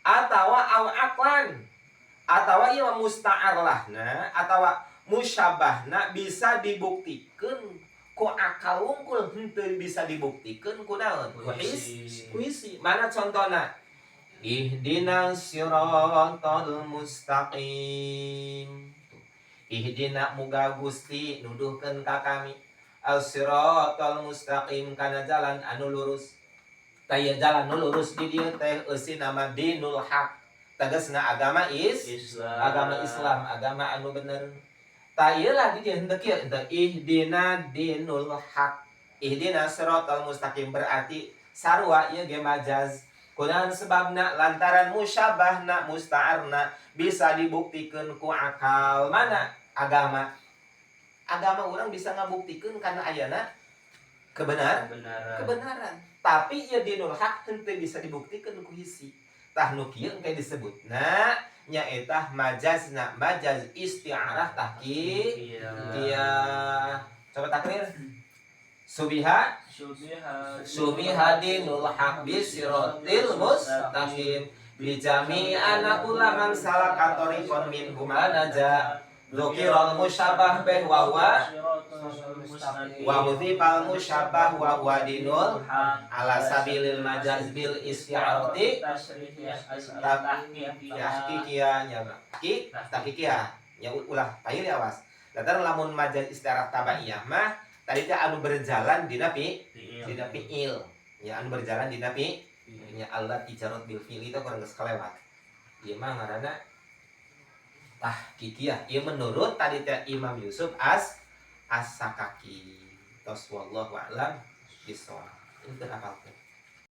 Atawa au aqlan, atawa ieu mah musta'ar lahna atawa musyabahna bisa dibuktikan ku akal wungkul, henteu bisa dibuktikan ku naon? Ku his, ku hissi. Mana contohna? Ihdinas siratal mustaqim. Ihdina, muga Gusti nuduhkeun ka kami, as-siratal mustaqim, kana jalan anu lurus. Taya jalan nu lurus di dieu teh eusina mah dinul haq, tegasna agama is Islam. Agama Islam, agama anu bener. Tah, ieu lah di dieu henteu kieu, henteu. Ihdina dinul haq, ihdina siratal mustaqim, berarti sarua ieu ge majaz. Kunaon sebabna? Lantaran musyabahna, musta'arna bisa dibuktikan ku akal. Mana agama? Agama orang bisa ngabuktikeun karena ayana kebenar Kebenaran. Kebenaran. Tapi ieu dinul haq henteu bisa dibuktikan ku hissi. Tah, nu kieu engke disebutna nyaeta majazna majaz isti'arah tahqiq. Iya. Iya, coba takrir. Syubbiha. Syubbiha. Syubbiha dinul haq bisiratil mustaqim bi jami anna kulla man salaka tariqan minhuma naja. Dzukiral musyabbah bih wa huwa wa hudzifal musyabbah wa huwa dinul ala sabilil majaz bil isti'arati tahqiqiyah nya, ki tahqiqiyah nya, ulah pahili, awas. Lantaran lamun majaz isti'arah tabaiyah mah tadi teh anu berjalan dina dina fi'il ya, anu berjalan dina fi nya, allati jarat bil fi'il itu kurang geus kelewat. Ieu mah ngaranna tahqiqiyah. Ieu menurut tadi teh Imam Yusuf As As-Sakaki. Tos, wallahu a'lam bishawab. Ini teu hafalkeun.